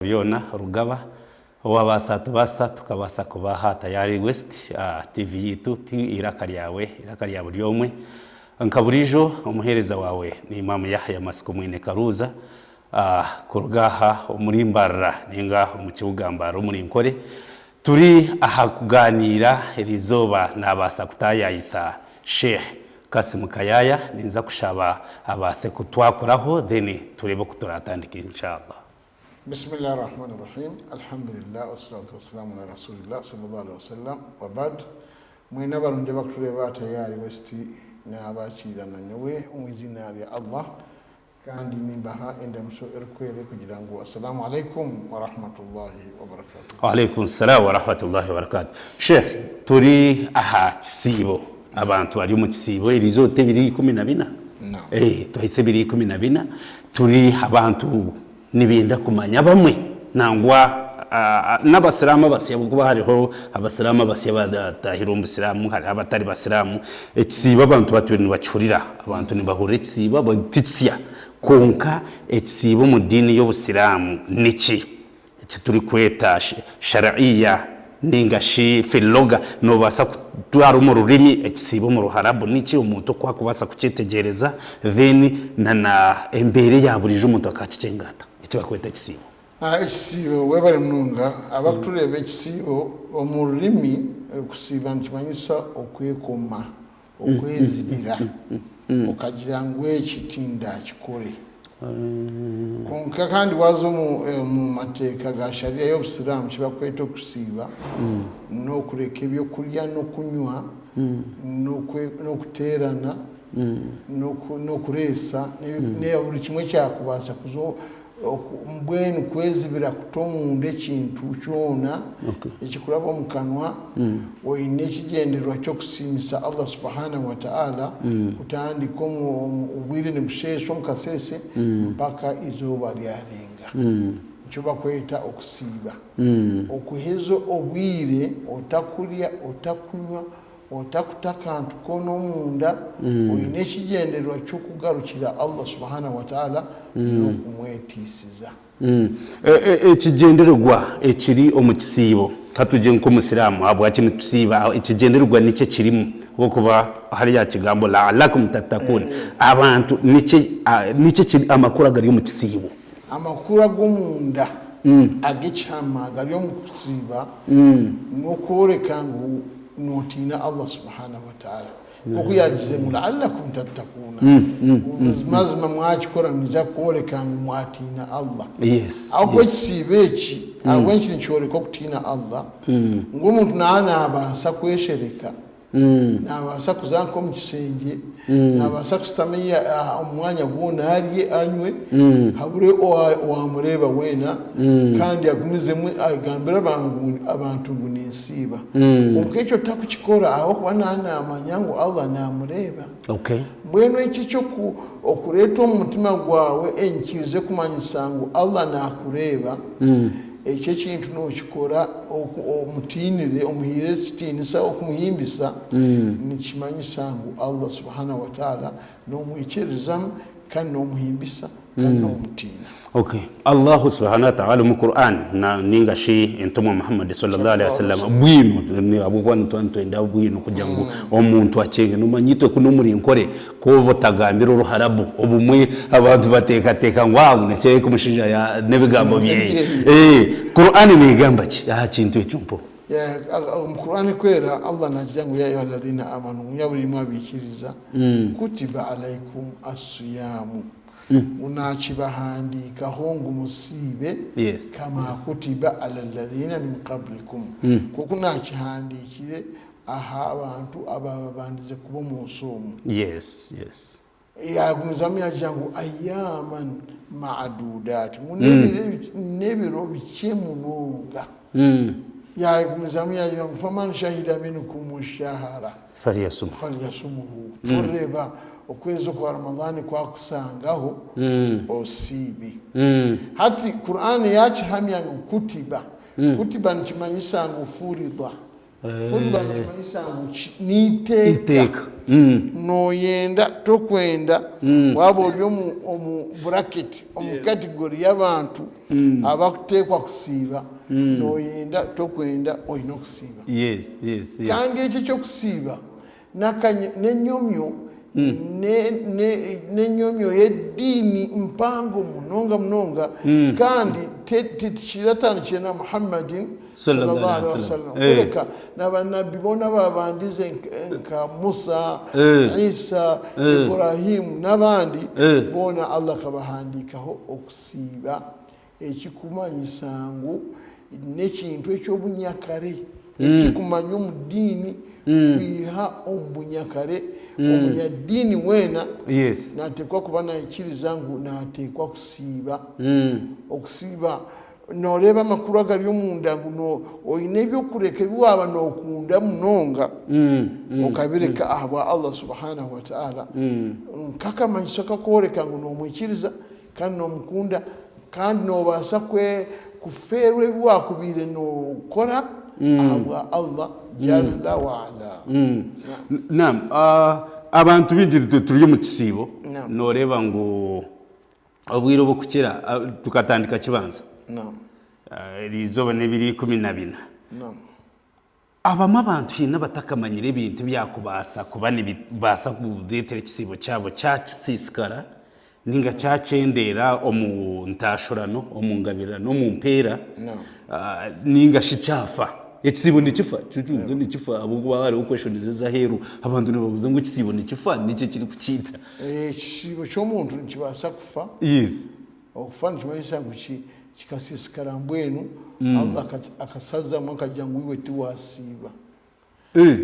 byona Rugaba owabaasa atubaasisa tukabaasa kuba aha Tayari West TV yaitu ti eiraka ryawe, eiraka rya buri omwe. Nka buriijo omuheereza waawe ni Imam Yahya Matsiko Mwine Karuuza kuruga aha omuri Mbarara ninga omu kibuga Mbarara omuri Nkore. Turi aha kugaaniira eriizooba naabaasa kutaayaayisa Sheikh Kassim Kayaya, ninza kushaba abaase kutwakuraho then tureebe oku turaatandike inshallah. Bismillah Rahman Rahim, Alhamdulillah wassalatu wassalamu ala Rasulillah sallallahu alaihi wasallam wabad. Mwena abarungi abakutureeba aha Tayari West nabakiira nanyowe omu iziina rya Allah Kandi nimbaha endamutsyo erikwera erikugira ngu Assalaamu Alaikum Warahmatullahi Wabarakatuh. Waalaikum salaam warahmatullahi wabarakatuh. Sheikh turi aha kisiibo abantu bari omu kisiibo eriizooba tebiro 14? Naam. Eh, twahitsya ebiro 14 turi abantu nibenda kumanya abamwe nangwa n'abasiraamu abasya ahabw'okuba hariho abasiraamu abasya abatahire omu busiraamu hariho abatari basiraamu ekisiibo abantu batwire nibakihurira abantu nibahurira ekisiibo ti kisya kwonka ekisiibo omu diini y'obusiraamu niki eki turikweta shariya ninga shi filoga noobaasa kutwara omu rurimi ekisiibo omu ruharabu niki omuntu oku akubaasa kukyetegyereza then na na embeera eya buriijo omuntu akakikyenga ata eki barikweta ekisiibo. Ekisiibo webare munonga abakutureeba ekisiibo omu rurimi okusiiba nikimanyisa okwekoma okwezibira okagira ngu eki tindakikore. Kwonka kandi waaza omu mateeka ga Sharia y'Obusiraamu eki barikweta okusiiba n'okureka ebyokurya n'okunywa n'okuteerana n'okureesa buri kimwe ekyakubaasa kuza Mbwenu kwezibira kuta omunda ekintu kyona ekikuraba omu kanwa oine ekigyendererwa ky'okusiimisa Allah subhanahu wa ta'ala kutandika obwire nibusheesha omu kaseese mpaka eizooba ryarenga. Nikyo bakweta okusiiba. Okuheza obwire otakurya, otakunywa, Otakuta akantu koona omunda oine ekigyendererwa ky'okugarukira Allah subhanahu wa ta'ala n'okumwetiisiza. Ekigyendererwa ekiri omu kisiibo, katugye nk'omusiraamu ahabwaki nitusiiba, ekigyendererwa niki ekirimu? Ahabw'okuba hariya kigambo la'alakum tattaquun, abantu niki niki ekiri amakuru agari omu kisiibo? Amakuru ag'omunda ag'ekihama agari omu kusiiba n'okworeka ngu Nootiina Allah subhanahu wa ta'ala nk'oku yaagize ngu la'allakum tattakuuna buzimazima mwakikora nimwija kworeka ngu mwatiina Allah. Ahabw'okuba ekisiibo eki ahabw'enki nikyoreka okutiina Allah ngu omuntu naaba naabaasa kweshereka Naabaasa kuza nk'omu kishengye, naabaasa kushutama omu mwanya gwona arye, anywe, habure owaamureeba weena, kandi agumizemu agambire abantu ngu ninsiiba. Kwonka ekyo tarikukikora ahabw'okuba naaba naamanya ngu Allah naamureeba. Mbwenu ekyo eky'okureeta omu mutima gwawe enyikiriza ekumanyisa ngu Allah naakureeba, Ekyo ekintu nookikora omutiinire, omuhaire ekitiinisa, okumuhimbisa, nikimanyisa ngu Allah subhanahu wa ta'ala noomwikiririzamu kandi noomuhimbisa kandi noomutiina. Okay. Allahu subhanahu wa ta'ala omu Quran na ninga shi entumwa Muhammad sallallahu alaihi wasallam bwino ahabw'okuba nituba nitwenda bwino kugira ngu omuntu akyenge nomanya itwe kunu omuri Nkore Ku oba otagambire Oruharabu, obumwe abantu bateekateeka ngu aah nekyoreka omushaija ya n'ebigambo byeye. Kur'ani neegamba ki aha kintu ekyo mpo? Omu Kur'ani Erikwera Allah naagira ngu, Ya ayuha alladhina amanu, nyabura imwe abaikiriza, kutiba alaikum assiyaamu, ngu naakibahandiikaho ngu musiibe, kama kutiba ala alladhina min qablikum, nk'oku naakihandiikire aha bantu abaababandize kuba omu nsi omu. Yes, yes. Yaagumizamu yaagira ngu ayyaaman ma'aduudaat, ngu n'ebiro n'ebiro bikye munonga. Yaagumizamu yaagira ngu faman shahida minkumu shahara Falyasumhu. falyasumhu. Oreeba okwezi okwa Ramadhan kwakusangaho osiibe. Hati Kur'ani yaakihamya ngu kutiba. Kutiba nikimanyisa ngu furida. Furudha nikimanyisa ngu n'eiteeka. Iteeka. Nooyenda tokwenda, waaba ori omu omu buraketi, omu category y'abantu abakuteekwa kusiiba, nooyenda tokwenda oine okusiiba. Yes, yes, yes. Kandi eki eky'okusiiba n'enyomyo n'enyomyo y'ediini mpango munonga munonga kandi tikiratandikire na Muhammadin sallallahu alaihi wasallam kureka na banabbi boona ababandize nka Musa, Isa, Ibrahim n'abandi boona Allah akabahandiikaho okusiiba Ekikumanyisa ngu n'ekintu eky'obunyakare ekikumanywa omu diini kwiha omu bunyakare. Omunyadiini weena nateekwa kuba naikiriza ngu nateekwa kusiiba. Okusiiba noreeba amakuru agari omunda ngu oine eby'okureka ebi waaba nokunda munonga okabireka ahabwa Allah subhanahu wa ta'ala nk'akamanyiso akakworeka ngu nomwikiriza Kandi noomukunda, kandi noobaasa kufeerwa ebi waakubaire nookora ahabwa Allah Jalla wa'ala. Naam, abantu baingi turi omu kisiibo, nooreeba ngu obwire obukukira tukatandika kibanza, eriizooba n'ebiro 14. Abamwe abantu haine abatakamanyire ebintu ebyakubaasa kuba nibibaasa kureetera ekisiibo kyabo kyasiisikara ninga kyakyendeera omu ntaashurano, omu ngabirano, omu mpeera ninga shi kyafa. Ekisiibo nikifa? Nikifa ahabw'okuba hariho kweshoni ez'aheeru abantu nibabuuza ngu ekisiibo nikifa? Niki ekirikukiita? Ekisiibo ky'omuntu nikibaasa kufa. Okufa nikimanyisa ngu kikasiisikara mbwenu Allah akasazamu akagira ngu iwe tiwasiiba.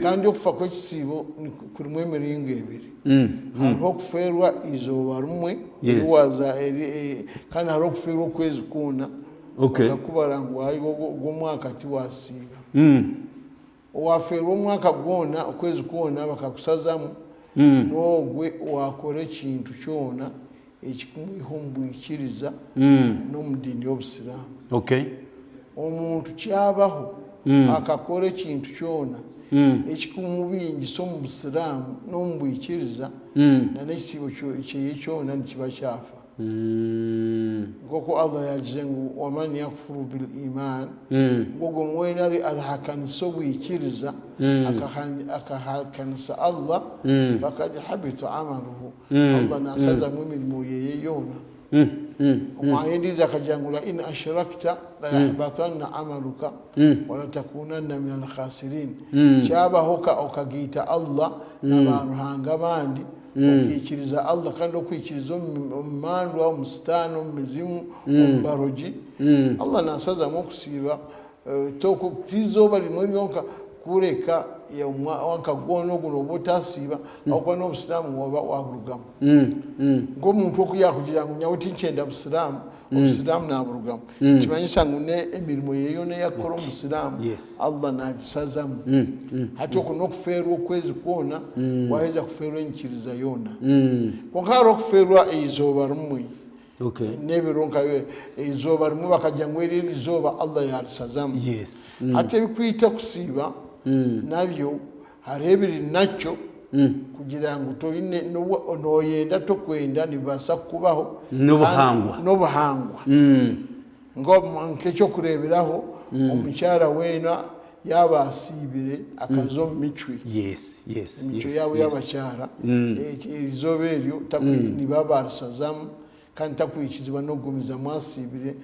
Kandi okufa kw'ekisiibo kurimu emiringo ebiri. Hariho okufeerwa eizooba rimwe kandi hariho okufeerwa okwezi kwona bakakubara ngu ogu omwaka tiwasiiba. Owafeerwa omwaka gwona, okwezi kwona bakakusazamu, n'ogwe owakora ekintu kyona ekikumwiha omu bwikiriza n'omu diini y'Obusiraamu. Omuntu kyabaho akakora ekintu kyona ekikumubingisa omu Busiraamu n'omu bwikiriza, na n'ekisiibo kyeye kyona nikiba kyafa. Nk'oku Allah yaagize ngu, Waman yakfuru bil imaan, ngu ogwo weena arihakanisa obwikiriza, akahakanisa Allah, fakad habita amaluhu, Allah naasazamu emirimo yeye yoona. Omu aya endiijo akagira ngu, Lain ashrakta layahbatanna amaluka walatakunanna minal khasirin, kyabaho okagaita Allah na baaruhanga abandi, Okaikiriza Allah kandi okwikiriza omu mandwa, omu sitaane, omu mizimu, omu barogi. Allah nasazamu okusiiba ti izooba rimwe ryonka kureka omwaka gwona ogu nooba otasiiba ahabw'okuba n'obusiraamu wooba waburugamu. Nk'omuntu oku yaakugira ngu nyowe tinkyenda busiraamu, obusiraamu naaburugamu. Nikimanyisa ngu n'emirimo ye yoona ei arikukora omu busiraamu, Allah naagisazamu. Hati okwo n'okufeerwa okwezi kwona, waaheza kufeerwa enyikiriza yoona. Kwonka hariho okufeerwa eizooba rimwe, n'ebiro nka eizooba rimwe bakagira ngu eri erizooba Allah yaarisazamu. Hati ebirikwita kusiiba nabyo Hariho ebiri nakyo kugira ngu toine n'obu nooyenda tokwenda nibibaasa kukubaho N'obuhangwa. N'obuhangwa. Nk'eky'okureeberaho omukyara weena yaaba asiibire akaza omu micwe, emicwe yaabo y'abakyara, erizooba eryo nibaba baarisazamu kandi takwikizibwa n'okugumizamu asiibire,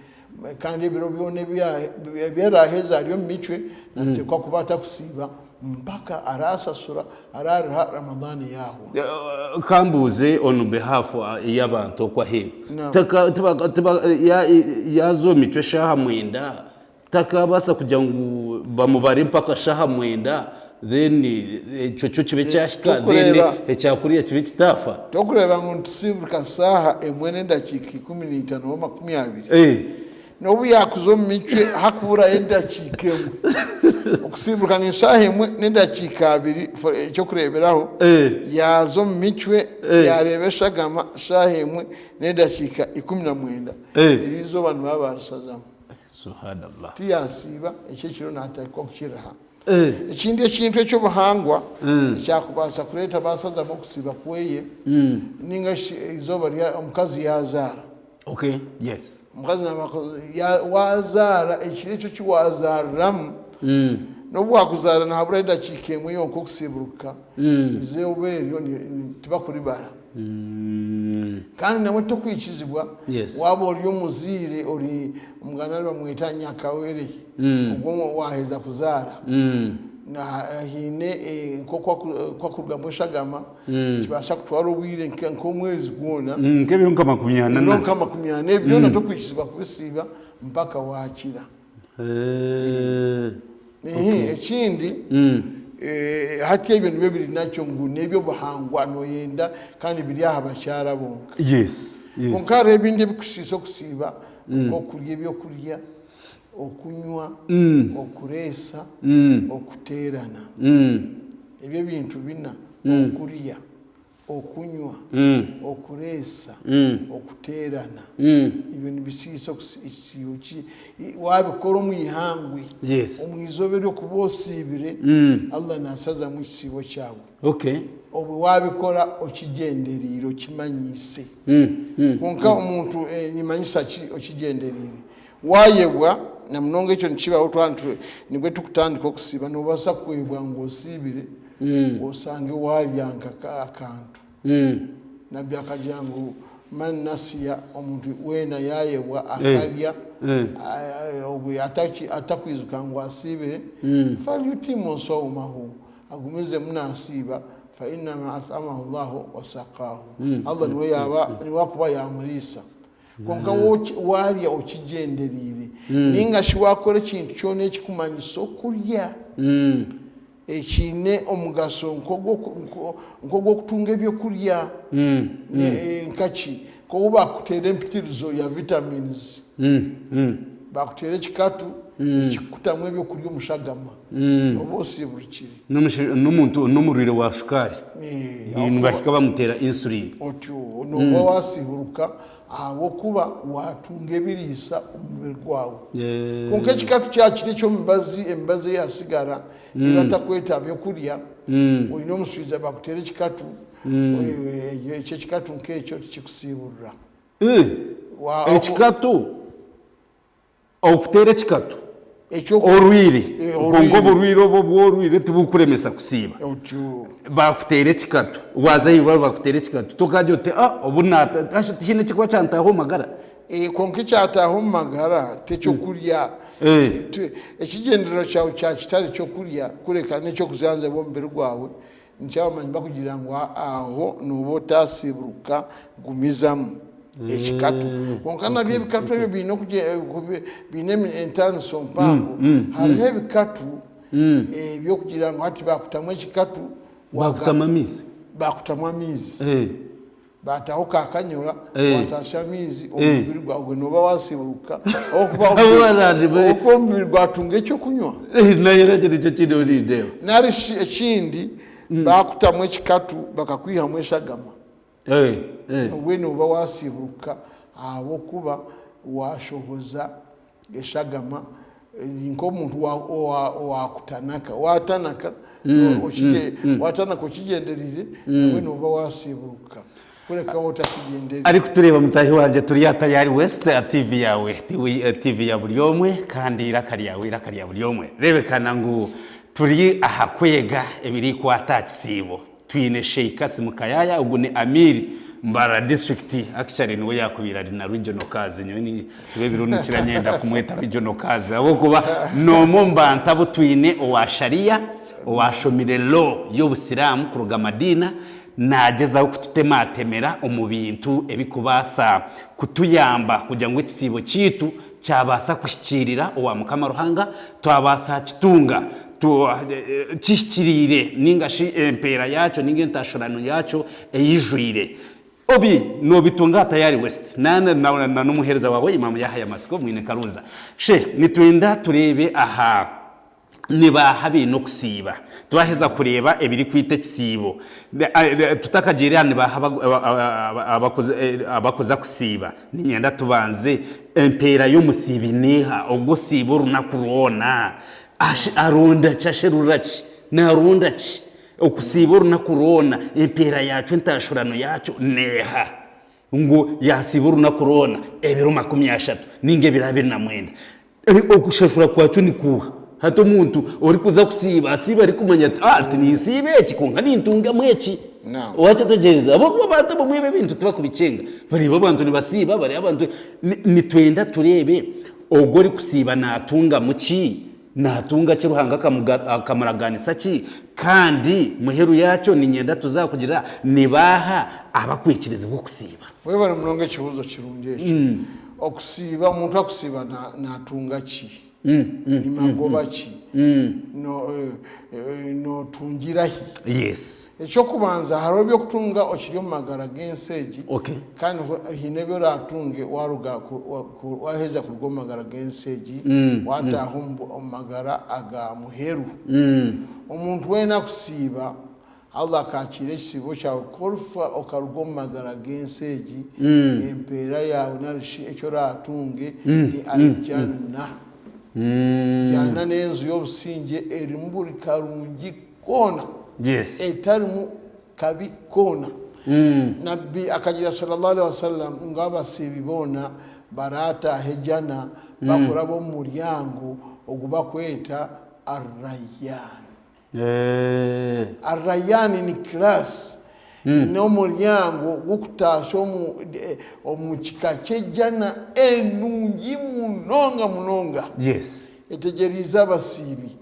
kandi ebiro byona ebi araaheze ari omu micwe nateekwa kuba atakusiiba mpaka araasasura, araariha Ramadhan yaahwa. Ka mbuuze on behalf y'abantu okwo aheeru, yaaza omu micwe eshaaha mwenda, Takaabaasa kugira ngu bamubare mpaka shaaha mwenda then ekyo kyo kibe kyahika then ekyakuriya kibe kitaafa. Tokureeba ngu nitusiibuka shaaha emwe n'edakiika 15 oba 20? N'obu yaakuza omu micwe hakuburayo edakiika emwe. Okusiibuka ni shaaha emwe n'edakiika abiri for eky'okureeberaho, yaaza omu micwe yaareeba eshagama shaaha emwe n'edakiika 19, eryo izooba nibaba baarisazamu. Subhanallah. Tiyaasiiba, ekyo ekiro naateekwa kukiriha. Ekindi ekintu eky'obuhangwa ekyakubaasa kureeta baasazamu okusiiba kweye, ninga shi eizooba rya omukazi yaazaara. Okay, yes. Omukazi naaba waazaara ekiro ekyo eki waazaariramu, n'obu waakuzaara nihaburaho edakiika emwe yonka okusiiburuka, eizooba eryo tibakuribara. Kandi nabwo tokwikirizibwa waaba ori omuzaire ori omuganda nibamweta nyakawere ogwo waheza kuzaara haine nk'oku akurugamu eshagama nikibaasa kutwara obwire nk'omwezi gwona Nk'ebiro nka makumi ana ebiro nka 40 ebyo byona tokwikirizibwa kubisiiba mpaka wakira. Ekindi hati ebyo nibyo biri nakyo ngu n'eby'obuhangwa nooyenda kandi biri aha bakyara bonka. Kwonka hariho ebindi ebikusiisa okusiiba nk'okurya ebyokurya, okunywa, okureesa, okuteerana. Ebyo ebintu bina, okurya. Okunywa, okureesa, okuteerana, ebyo nibisiisa ekisiibo ki waabikora omu ihangwe, omu izooba ery'okuba osiibire, Allah naasazamu ekisiibo kyawe. Obwe waabikora okigyendereire, okimanyiise. Kwonka omuntu nimanyisa ki okigyendereire? Waayebwa, na munonga ekyo nikibaho twaba nibwo turikutandika okusiiba, noobaasa kwebwa ngu osiibire osange waarya nk'akantu. Nabbi akagira ngu man nasiya, omuntu weena yaayebwa akarya obwo atakwijuka ngu asiibire, falyutimmu swaumahu, agumizemu naasiiba, fa innama at'amahu Llahu wa sakaahu, Allah niwe akuba yaamuriisa. Kwonka waarya okigyendereire, nainga shi waakora ekintu kyona ekikumanyisa okurya ekiine omugasho nk'ogw'okutunga ebyokurya, nka ki? Nk'obu baakuteera empitirizo ya vitamins, baakuteera ekikatu ekirikukutamu ebyokurya omu shagama, nooba osiiburukire. N'omuntu n'omurwaire wa shukaari nibahika bamuteera insulin. Otyo nooba waasiiburuka ahabw'okuba waatunga ebiriisa omu mubiri gwawe. Kwonka ekikatu kyaba kiri eky'omubazi, emibazi eyaatsigara ei batakweta by'okurya, oine omuswija bakuteera ekikatu, ekyo ekikatu nk'ekyo tikikusiiburura. Ekikatu? Okuteera ekikatu orwire, kwonka oburwire obu obu orwire tibukuremesa kusiiba. Bakuteera ekikatu, waaza aha irwariro bakuteera ekikatu, tokagira oti ah obu tihaine ekirikuba kyantaaha omu magara. Kwonka ekyataaha omu magara t'ekyokurya. Ekigyendererwa kyawe kyaba kitari kyokurya kureka n'eky'okujanjaba omubiri gwawe, Nikyo abamanyi bakugira ngu aho nooba otaasiiburuka gumizamu ekikatu. Kwonka nabyo ebikatu ebyo biine biine entaaniso mpango. Hariho ebikatu eby'okugira ngu hati baakutamu ekikatu. Baakutamu amaizi? Baakutamu amaizi. Baataho ka kanyora, waataasya amaizi omu mubiri gwawe, obwo nooba waasiiburuka ahabw'okuba omubiri gwatunga eky'okunywa. Nayo nakyo nikyo kindi orindeeba. Nari shi ekindi, baakutamu ekikatu bakakwihamu eshagama, obwo nooba waasiiburuka ahabw'okuba waashohoza eshagama nk'omuntu owakutanaka watanaka watanaka okigyendereire nawe nooba wasiiburuka kureka waaba otakigyendereire. Arikutureeba mutaahi wangye turi aha Tayari West TV yaawe TV ya buri omwe kandi eiraka ryawe eiraka rya buri omwe. Reebekana ngu turi aha kwega ebirikwata aha kisiibo. Twine Sheikh Kassim Kayaya, ogu ni Amir Mbarara District, actually niwe yakubaire ari na Regional Kazi, nyowe niwe ebiro nikira nyenda kumweta Regional Kazi ahabw'okuba n'omwe omu bantu abu twine owa Sharia, owashomire Law y'Obusiraamu kuruga Madina, nagyezaho kututematemera omu bintu ebikubaasa kutuyamba kugira ngu ekisiibo kyaitu kyabaasa kuhikiirira owa Mukama Ruhanga, twabaasa kitunga kihikiriire nainga shi empeera yaakyo nainga entaashurano yaakyo eijwire. Obi noobitunga aha Tayari West na n'omuheereza waawe Imam Yahaya Matsiko Mwine Karuuza. Sheikh, nitwenda tureebe aha. Ni baaha abaine okusiiba? Twaheza kureeba ebirikwita ekisiibo, tutakagiire aha ni baaha abakuza kusiiba, niinyenda tubanze empeera y'omusiibi neeha? Ogwo osiiba orunaku rwona. Aronda ki? Asherura ki? Naaronda ki? Okusiiba orunaku rwona, empeera yaakyo, entaashurano yaakyo neeha? Ngu yaasiiba orunaku rwona, ebiro 30 nainga ebiro 29. Okushashura kwakyo ni kuuha? Hati omuntu orikuza kusiiba, asiiba arikumanya ati, ah, tininsiiba eki kwonka nintungamu eki. Waakyetegereza? Ahabw'okuba abantu abamwe ebi ebintu tibakubikyenga. Bareeba abantu nibasiiba, bareeba abantu, nitwenda tureebe ogwo orikusiiba naatungamu ki? Naatunga ki? Ruhanga akamuraganisa ki? Kandi muheru yaakyo niinyenda tuze aha kugira ni baaha abakwikirizibwa okusiiba. Webare munonga ekibuuzo kirungi ekyo. Okusiiba, omuntu akusiiba natunga ki? Ni magoba ki? Notungira hi? Yes. Eky'okubanza hariho eby'okutunga okiri omu magara g'ensi egi kandi haine ebi oraatunge waaruga waaheza kuruga omu magara g'ensi egi waataaha omu magara aga muheru. Omuntu weena akusiiba Allah akaakiira ekisiibo kyawe ku orifa okaruga omu magara g'ensi egi empeera yaawe nari shi eki oraatunge ni Aljanna. Janna n'enju y'obusingye erimu buri karungi koona Yes. etarimu kabi koona. Nabbi akagira sallallahu alaihi wasallam ngu abasiibi boona baraataaha ejjana bakuraba omu muryango ogu bakweta Ar-Rayyan. Eh. Ar-Rayyan ni class, n'omuryango gw'okutaasya omu omu kika ky'ejjana enungi munonga munonga. Yes. Etegyereize abasiibi,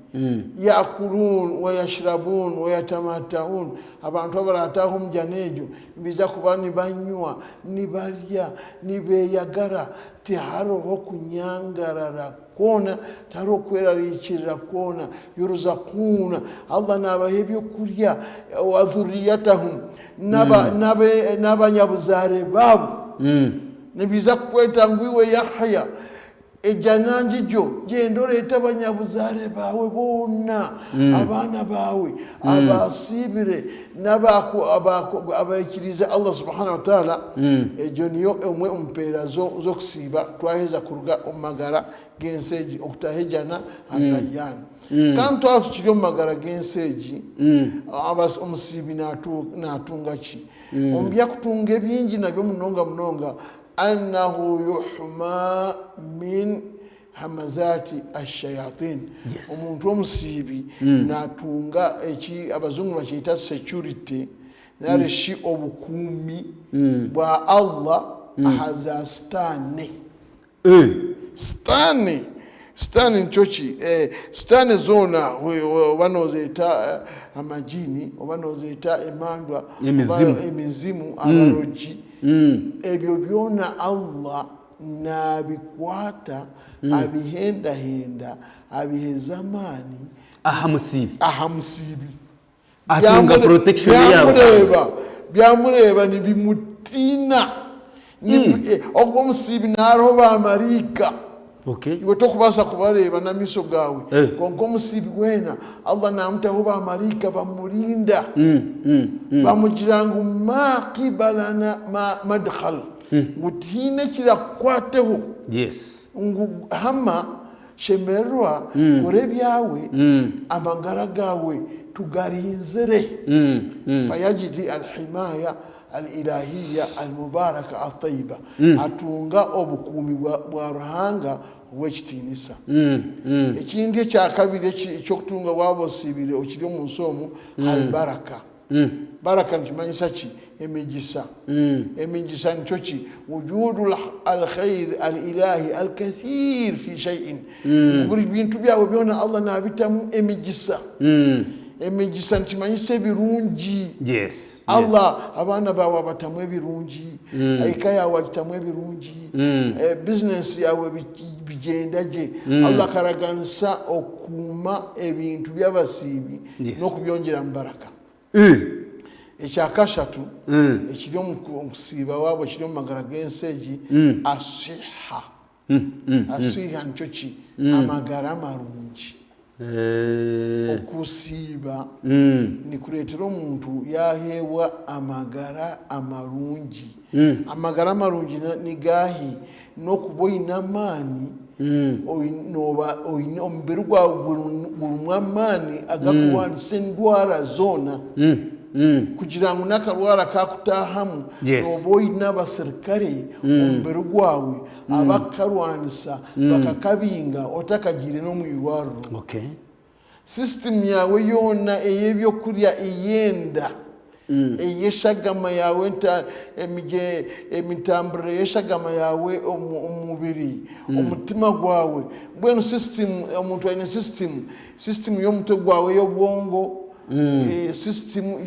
Ya'kuluun wa yashrabuun wa yatamatta'uun, abantu abaraataaha omu jjana egyo nibaija kuba nibanywa, nibarya, nibeeyagara, tihariho kunyangarara kwona, tihariho kwerarikirira kwona, yurzaquuna, Allah naabaha ebyokurya, wa dhurriyatahum, n'abanyabuzaare baabo, nibaija kukweta ngu iwe Yahya, Ejjana ngigyo, gyenda oreete abanyabuzaare baawe boona, abaana baawe, abaasiibire n'abaikiriize Allah subhanahu wa ta'ala. Egyo niyo emwe omu mpeera z'okusiiba twaheza kuruga omu magara g'ensi egi okutaaha ejjana, Ar-Rayyan. Kandi twaba tukiri omu magara g'ensi egi, omusiibi naatunga ki? Omu by'akutunga ebingi nabyo munonga munonga, Annahu yuhma min hamazati ashayatin, omuntu omusiibi natunga eki abazungu nibakyeta security nari shi obukuumi bwa Allah aha za sitaane. Sitaane, sitaane nikyo ki? Sitaane zoona oba nozeeta amajini, oba nozeeta emandwa, oba emizimu, abarogi, Ebyo byona Allah naabikwata, abihendahenda, abiheza amaani. Aha musiibi. Aha musiibi. Atunga protection ya Ruhanga. Byamureeba, byamureeba nibimutiina. Ahakuba omusiibi naaruho baamaraika. Okay. Iwe tokubaasa kubareeba n'amaisho gaawe, kwonka omusiibi weena Allah naamutaho baamaraika bamurinda, bamugira ngu ma qibalana ma madkhal, ngu tihaine ekirakukwateho, Yes. ngu hama shemererwa, kora ebyawe, amagara gaawe tugarinzire. Fayajidi alhimaya Al-Ilahiya Al-Mubaraka At-Taiba, atunga obukuumi bwa Ruhanga obw'ekitiinisa. Ekindi ekyakabiri eky'okutunga waaba osiibire okiri omu nsi omu, Al-Baraka. Baraka nikimanyisa ki? Emigisa. Emigisa nikyo ki? Wujudu Al-Khair Al-Ilahi Al-Kathir fi shay'in. Ngu buri bintu byawe byona Allah naabitamu emigisa. Emigisa nikimanyisa ebirungi. Yes. Allah abaana baawe abatamu ebirungi, eka yaawe agitamu ebirungi, bizinesi yaawe bigyenda gye. Allah akaraganisa okukuuma ebintu by'abasiibi n'okubyongyeramu baraka. Ekyakashatu ekiri omu kusiiba waaba okiri omu magara g'ensi egi, As-swiha. Asiiha nikyo ki? Amagara marungi. Okusiiba nikureetera omuntu yaaheebwa amagara amarungi. Amagara marungi ni gaahi? N'okuba oine amaani. Nooba oine omubiri gwawe gurimu amaani agakurwanisa endwara zoona. Kugira ngu n'akarwara kakutaahamu, nooba oine abasirikare omu mubiri gwawe abakukarwanisa bakakabinga otakagiire n'omu irwariro. Sisitimu yaawe yoona ey'ebyokurya ey'enda, ey'eshagama yaawe, emitamburire y'eshagama yaawe omu mubiri, omutima gwawe, mbwenu sisitimu, omuntu aine sisitimu, sisitimu y'omutwe gwawe ey'obwongo, sisitimu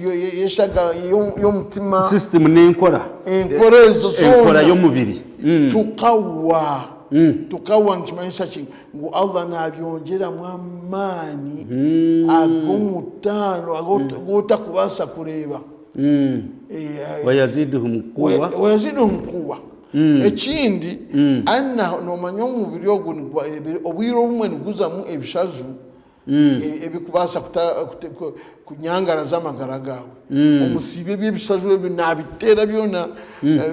y'omutima. Sisitimu n'enkora. Enkora ezo zoona. Enkora y'omubiri. Tukawa. Tukawa nikimanyisa ki? Ngu Allah nabyongyeramu amaani ag'omutaano agu otakubaasa kureeba. Wayaziduhum quwwa. Wayaziduhum quwwa. Ekindi, anna nomanya omubiri ogu obwire obumwe niguzamu ebishaju ebikubaasa kunyangaraza amagara gaawe. Omusiibi ebi ebishaju ebyo naabiteera byona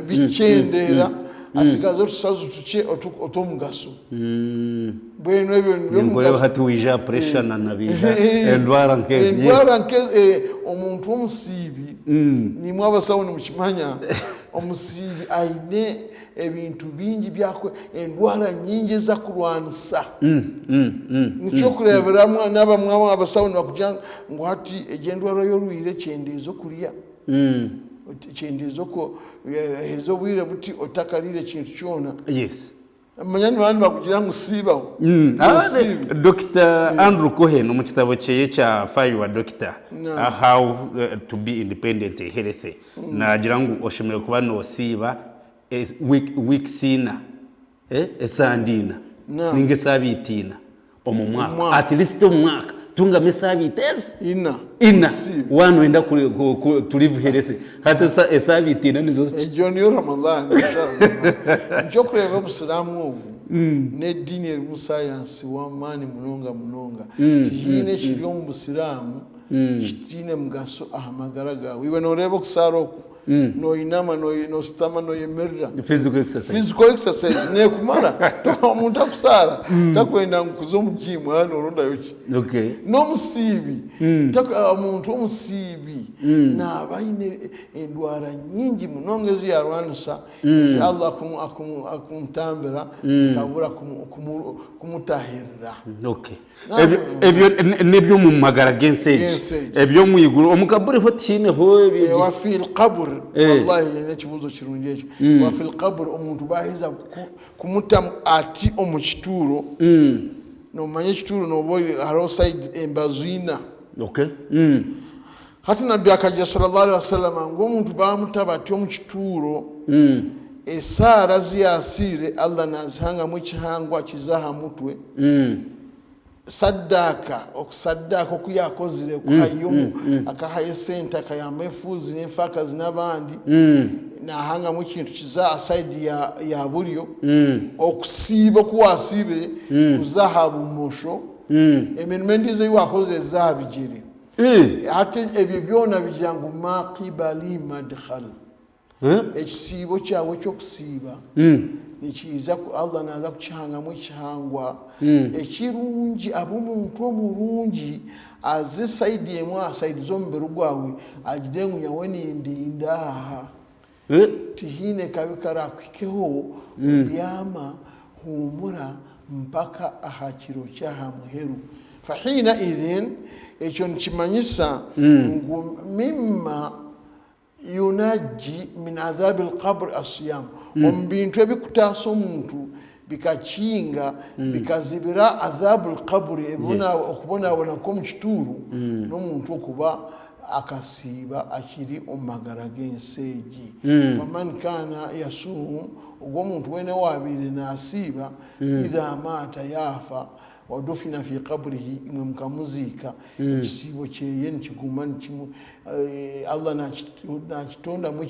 bikyendeera, atsigaza otushaju tukye otw'omugasho. Mbwenu ebyo nibyo Ninkureeba hati waija aha pressure na na biija endwara nk'ezo. Yes. Endwara nk'ezo, omuntu omusiibi, naimwe abasawo nimukimanya, omusiibi aine ebintu bingi byakwe endwara nyingi ezi akurwanisa. Nikyo okureeberamu n'abamwe abasawo nibakugira ngu hati egi endwara ei orwaire kyendeeza okurya, kyendeeza heza obwire buti otakariire kintu kyona. Yes. Manya nibaba nibakugira ngu siibaho. Osiibe. Dokita Andrew Cohen omu kitabo kyeye kya Fire Your Doctor, How to be Independent and Healthy, naagira ngu oshemereire kuba noosiiba weeks ina, esande ina ninga esaabiiti ina omu mwaka. At least omu mwaka tungamu esaabiiti ezi ina. Ina. Waaba noyenda to live healthy. Hati esaabiiti ina nizo ziki? Egyo niyo Ramadhan inshallah. Nikyo orikureeba obusiraamu obu n'ediini erimu sayansi w'amaani munonga munonga. Tihaine ekiri omu busiraamu kitaine mugasho aha magara gaawe. Iwe nooreeba okusaara oku, noinama, noshutama, noyemerera. Physical exercise. Physical exercise nekumara. Omuntu akusaara takwenda ngu kuza omu gym aha norondayo ki? Okay. N'omusiibi, omuntu omusiibi naaba aine endwara nyingi munonga ezi yarwanisa, ezi Allah akumutambira zikabura kumutahirira. Okay. Ebyo n'eby'omu magara g'ensi egi. Eby'omu iguru, omu kaburi ho tihaineho ebyo. Wa fil qabr, wallahi n'ekibuuzo kirungi ekyo. Wa fil qabr, omuntu baaheza kumuta ati omu kituuro, noomanya ekituuro nooba hariho sayidi embaju ina. Hati Nabbi akagira Sallallahu Alaihi Wasallam ngu omuntu baamuta bati omu kituuro, esaara ezi yaasiire Allah naazihangamu ekihangwa kiza aha mutwe, Saddaaka, okusaddaaka oku yaakozire kuhayo, akahayo esente akayamba efuuzi n'efaakazi n'abandi, naahangamu ekintu kiza aha sayidi ya buryo, okusiiba oku waasiibire kuza aha bumosho, emirimo endiijo ei waakozire eza aha bigyere. Hati ebyo byona bigira ngu ma qibali madkhal. Ekisiibo kyawe eky'okusiiba nikiija ku Allah naaza kukihangamu ekihangwa ekirungi abe omuntu omurungi aze sayidi emwe aha sayidi z'omubiri gwawe agire ngu nyowe nindinda aha. Tihaine kabi karaakuhikeho, byama, huumura mpaka aha kiro ky'aha muheru. Fahiina idhin, ekyo nikimanyisa ngu mimma yunajji min adhabi lqabri assiyam, omu bintu ebikutaasa omuntu bikakinga, bikazibira adhabu lqabri, okubonabona kw'omu kituuru, n'omuntu okuba akasiiba akiri omu magara g'ensi egi. Faman kaana yasuum, ogwo omuntu weena owaabaire naasiiba, idha maata, yaafa, wadufina fi qabrihi, imwe mukamuziika, ekisiibo kyeye nikiguma nikimu, Allah naakitondamu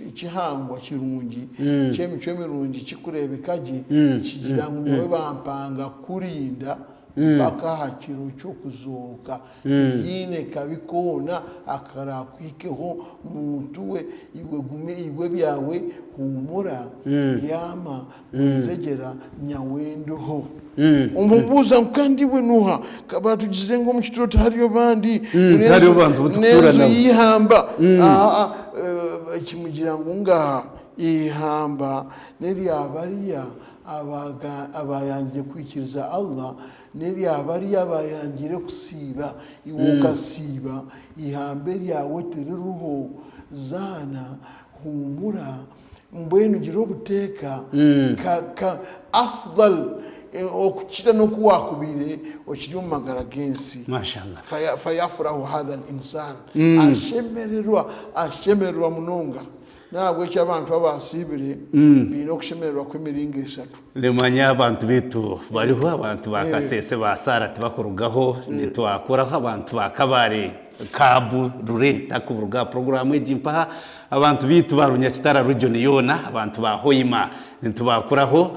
ekihangwa kirungi ky'emicwe mirungi kikureebeka gye, kigira ngu nyowe bampanga kukurinda. Mpaka aha kiro ky'okuzooka. Tihaine kabi koona akaraakuhikeho muntu we. Iwe guma iwe ebyawe, huumura, byama, gwejegyera, nyawe ndiho. Omubuuza ngu, Kandi iwe n'oha? Ka baatugizire ngu omu kituuro tihariyo bandi, ngu Tihariyo bantu bu tukutuura n'enju nabo. y'eihamba. Aa, kimugira ngu, Ngaaha, eihamba n'erya bariya abaayangire kwikiriza Allah, n'erya bariya abaayangire kusiiba. Iwe okasiiba, eihamba eryawe tiririho. Zaana, huumura, mbwenu gira obuteeka, ka, ka, afdal, okukira n'oku waakubaire okiri omu magara g'ensi. Mashallah. Faya, fayafurahu hadha al-insan. Ashemererwa, ashemererwa munonga. N'ahabw'ekyo abantu abaasiibire baine okushemererwa kw'emiringo eshatu. Nimanya abantu baitu bariho, abantu ba Kasese ba Saara tibakurugaho, nitwakuraho abantu ba Kabale, Kaabu, Rure takuruga aha puroguraamu egi mpaha, abantu baitu ba Runyakitara region yoona, abantu ba Hoima nitubakuraho,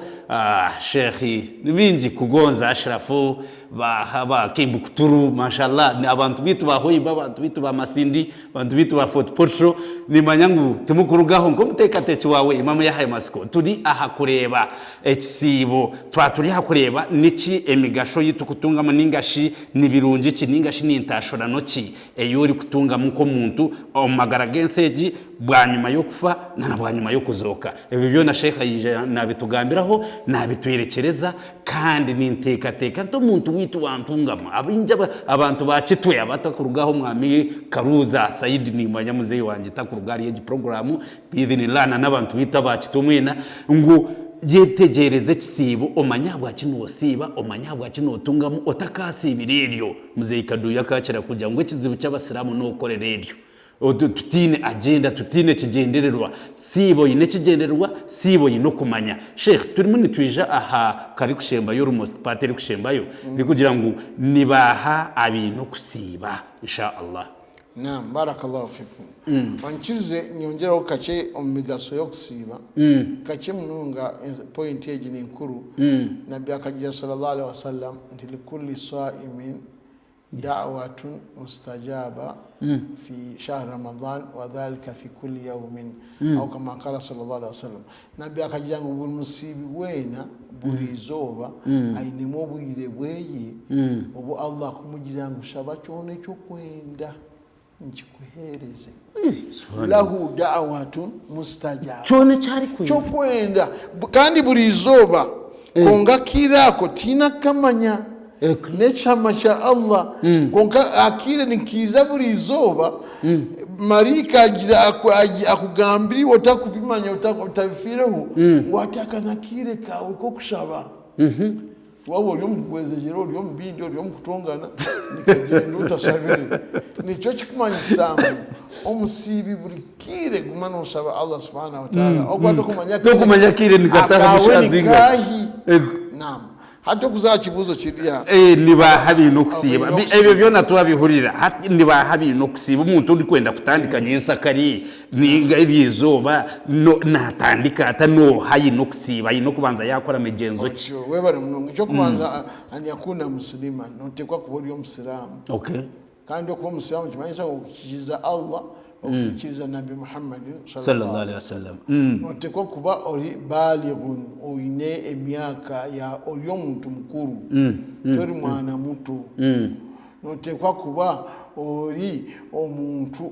Sheikh ni baingi Kugonza Ashrafu, ba ba Kimbukuturu, mashallah abantu baitu ba Hoima, abantu baitu ba Masindi, Bantu baitu ba Fort Portal, nimanya ngu timukurugaho nk'omuteekateeki waawe Imamu Yahaya Matsiko. Turi aha kureeba ekisiibo. Twaba turi aha kureeba niki emigasho ei turikutungamu nainga shi ni birungi ki nainga shi ni ntaashurano ki ei orikutungamu nk'omuntu omu magara g'ensi egi bwanyima y'okufa na bwanyima y'okuzooka. Ebyo byona Sheikh yaija naabitugambiraho, naabitwerekyereza Kandi ninteekateeka nti omuntu waitu wa Ntungamo, abaingi abantu ba Kitwe abatakuruga aho Mwami Karuuza Saidi nimanya muzeeyi wangye takuruga ahari egi puroguraamu, biidhinillah na n'abantu baitu aba Kitwe mwena, ngu yetegyereze ekisiibo omanye ahabwaki noosiiba, omanye ahabwaki nootungamu otakaasiibire eryo. Muzeeyi Kaduuyu akakira kugira ngu ekizibu ky'abasiraamu n'okukorera eryo. Tutaine agenda, tutaine kigyendererwa. Siiba oine ekigyendererwa, siiba oine okumanya. Sheikh, turimu nitwija aha karikushembayo almost part erikushembayo, erikugira ngu nibaaha abaine okusiiba Insha Allah. Naam, barakallahu fikum. Onyikirize nyongyereho kakye omu migasho y'okusiiba, kakye munonga point egi ni nkuru. Nabbi akagira sallallahu alaihi wasallam nti likulli saimin Da'watun mustajaba fi shahr Ramadhan wa dhalika fi kulli yawmin aw kama qala sallallahu alaihi wasallam. Nabbi akagira ngu buri musiibi weena buri izooba ainemu obwire bweye obu Allah akumugira ngu shaba kyona eki okwenda nkikuheereze. Lahu da'watun mustajaba. Kyona eki arikwenda. Ky'okwenda kandi buri izooba kwonka akaire ako tihaine akukamanya n'ekihama kya Allah kwonka akaire nikiiza buri izooba maraika agira akugambira iwe otakubimanya otabifiireho ngu hati aka n'akaire kaawe k'okushaba. Waaba ori omu kugwezegyera, ori omu bindi, ori omu kutongana, nikagyenda otashabire. Nikyo kikumanyisa ngu omusiibi buri kaire guma noshaba Allah subhanahu wa ta'ala. Ahabw'okuba tokumanya Tokumanya akaire nikataha akaawe mushaaha zingahi. nikahi. Ego. Naam. Hati okuza aha kibuuzo kiriya. Eh, nibaaha abaine okusiiba? Abaine Bi- okusiiba. Ebyo byona twabihurira. Hati nibaaha abaine okusiiba? Omuntu orikwenda kutandika nyensakare ninga eryo izooba no naatandika ata? N'oha aine okusiiba? Aine okubanza yaakora migyenzo ki? Otyo, webare munonga. Eky'okubanza, an yakuna musiliman, noteekwa kuba ori omusiraamu. Okay. Kandi okuba omusiraamu nikimanyisa ngu okikiriza Allah, okikiriza Nabbi Muhammad Sallallahu sallallahu alaihi alaihi wasallam. wasallam. Noteekwa kuba ori balighun, oine emyaka ya ori omuntu mukuru, tori mwana muto. Noteekwa kuba ori omuntu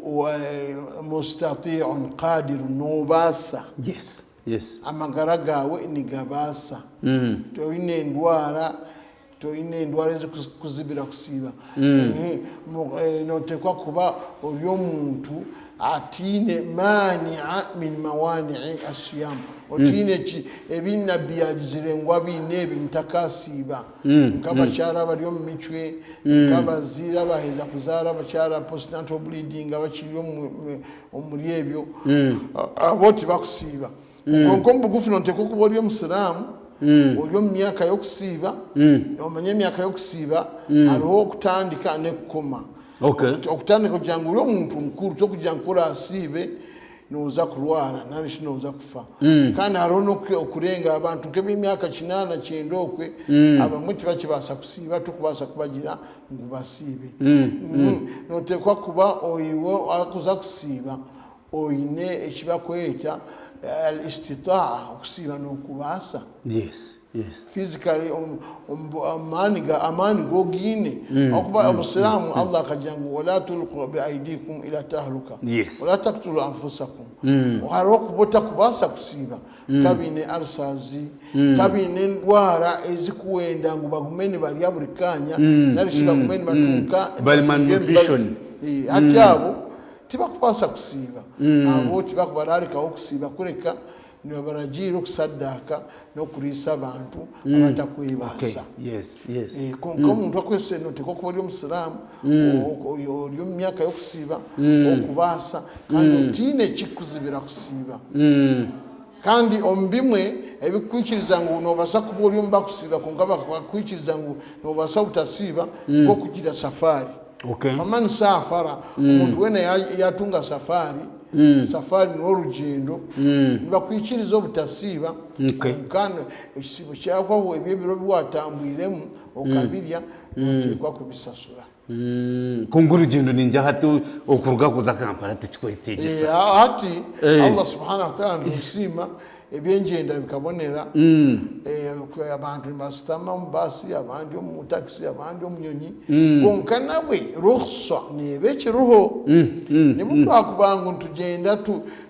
mustati'un qadirun, nobaasa. Yes, yes. Amagara gaawe nigabaasa. Toine ndwara, toine endwara ezikukuzibira kusiiba. Noteekwa kuba ori omuntu Ataine maani'a min mawani'i assiyam, otaine ki ebi Nabbi yaagizire ngu abaine ebi mutakaasiiba, nk'abakyara abari omu micwe, nk'abazaire abaaheza kuzaara abakyara postnatal bleeding abakiri omuri ebyo, abo tibakusiiba. Kwonka omu bugufu nooteekwa kuba ori Omusiraamu, ori omu myaka y'okusiiba, noomanya emyaka y'okusiiba hariho okutandika n'ekukoma. Okay. Okutandika kugira ngu ori omuntu mukuru, tokugira ngu ku oraasiibe. Nooza kurwara nari shi nooza kufa. Kandi hariho n'okurenga abantu nk'eb'emyaka kinaana kyenda okwe, abamwe tibakibaasa kusiiba, turikubaasa kubagira ngu basiibe. Nooteekwa kuba iwe orikuza kusiiba oine eki barikweta al-istitaa'a, okusiiba nookubaasa. Physically amaani go ogaine ahabw'okuba obusiraamu Allah akagira ngu wala tulqu biaidikum ila tahluka wala taktulu anfusakum hariho okuba otakubaasa kusiiba nk'abaine ulcers nk'abaine endwara ezikuwenda ngu bagume nibarya buri kaanya nari shi bagume nibatunka Bari malnutrition. Hati abo tibakubaasa kusiiba abo tibakubararikaho kusiiba kureka Nibabaragiira okusaddaaka n'okuriisa abantu abatakwebaasa. Kwonka omuntu akwese noteekwa kuba ori omusiraamu, ori omu myaka y'okusiiba, okubaasa kandi otaine ekikukuzibira kusiiba. Kandi omu bimwe ebikukwikiriza ngu nobaasa kuba ori omu bakusiiba kwonka bakakwikiriza ngu nobaasa obutasiiba nk'okugira safaari. Faman saafara, omuntu weena yaatunga safaari, Safari n'orugyendo nibakwikiriza obutasiiba kwonka ekisiibo kyahwaho ebyo ebiro ebi watambwiremu okabirya noteekwa kubisasura. Kwonka orugyendo ningira hati okuruga kuza Kampala tikikwetengyesa. Hati Allah subhanahu wataala nitumusiima Eby'engyenda bikabonera, abantu nibashutama omu baasi, abandi omu takisi, abandi omu nyonyi, kwonka nabwe rukhswa neeba ekiriho. N'obu twakuba ngu nitugyenda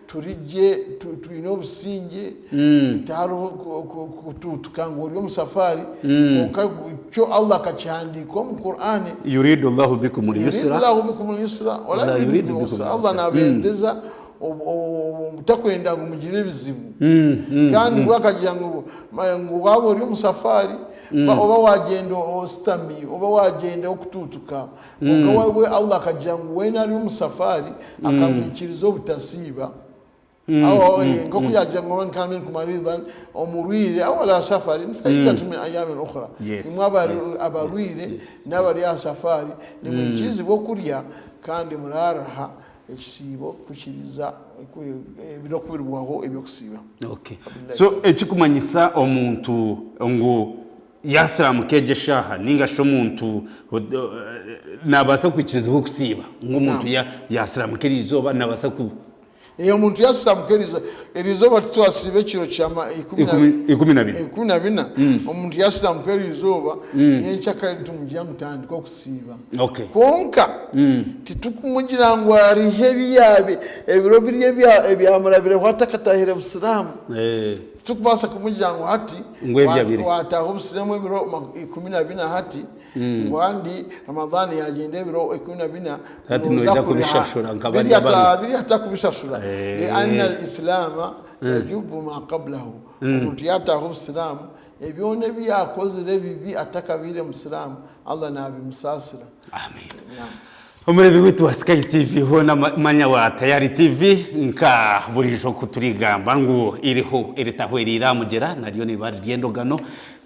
turi gye, twine obusingye, tihariho kutuutuka ngu ori omu safaari, kwonka kyo Allah akakihandiika omu Qur'an. Yuridu Llahu bikumul yusra. Yuridu Llahu bikumul yusra wala yuridu bikumul usra. Allah nabendeza Takwenda ngu mugire ebizibu. Kandi bwo akagira ngu ngu waaba ori omu safaari, oba waagyenda oshutami, oba waagyenda orikutuutuka, kwonka we Allah akagira ngu weena ari omu safaari akamwikiriza obutasiiba. Nk'oku yaagira ngu waman kaana minkum mariidan, omurwaire, aw alaa safarin fa iddatun min ayaamin ukhra. Imwe abarwaire n'abari aha safaari nimwikirizibwa okurya kandi muraaraha Ekisiibo kukiriza ebiro ku birihwaho eby'okusiiba. Okay. So ekikumanyisa omuntu ngu yasiramuka egyo eshaaha ninga shi omuntu nabaasa kwikirizibwa okusiiba ngu omuntu yasiramuka eri izooba nabaasa ku. Omuntu yasiramuka eri izooba titwasiiba ekiro kya 14. 14, omuntu yasiramuka eri izooba nyencakare nitumugira ngu tandika okusiiba. Okay. Kwonka titukumugira ngu arihe ebi ebiro biri ebyamurabireho atakatahire busiraamu. Titukubaasa kumugira ngu hati Ngu ebyo abire. wataaha obusiraamu ebiro 14 hati ngu andi Ramadhan yagyenda ebiro 14 Hati nooza noija kuriha. kubishashura nka Biri barya bamwe. biri atakubishashura. Lianna al-islaama yajubu ma qablahu. Omuntu yataaha obusiraamu Ebyona ebi yaakozire ebibi atakabaire Musiraamu, Allah naabimusaasira. Amen. Naam. Omureebi waitu wa Sky TV hoona manya wa Tayari TV nka buriijo ku turigamba ngu iriho eritahwereire aha mugyera naryo niriba riri endogano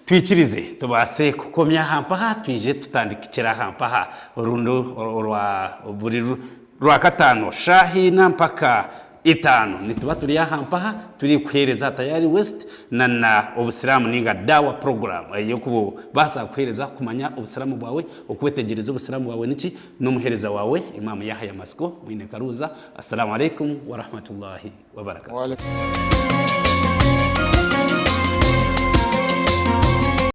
twikirize tubaase kukomya aha mpaha twije tutandikire aha mpaha orundi orwa buri Rwakataano shaaha ina mpaka itaano nituba turi aha mpaha turikuheereza Tayari West na na Obusiraamu ninga Dawa Program ey'okubaasa kuheereza kumanya Obusiraamu bwawe, okwetegyereza Obusiraamu bwawe niki, n'omuheereza waawe Imaam Yahaya Matsiko Mwine Karuuza. Assalamu Alaikum Warahmatullahi Wabarakatuh.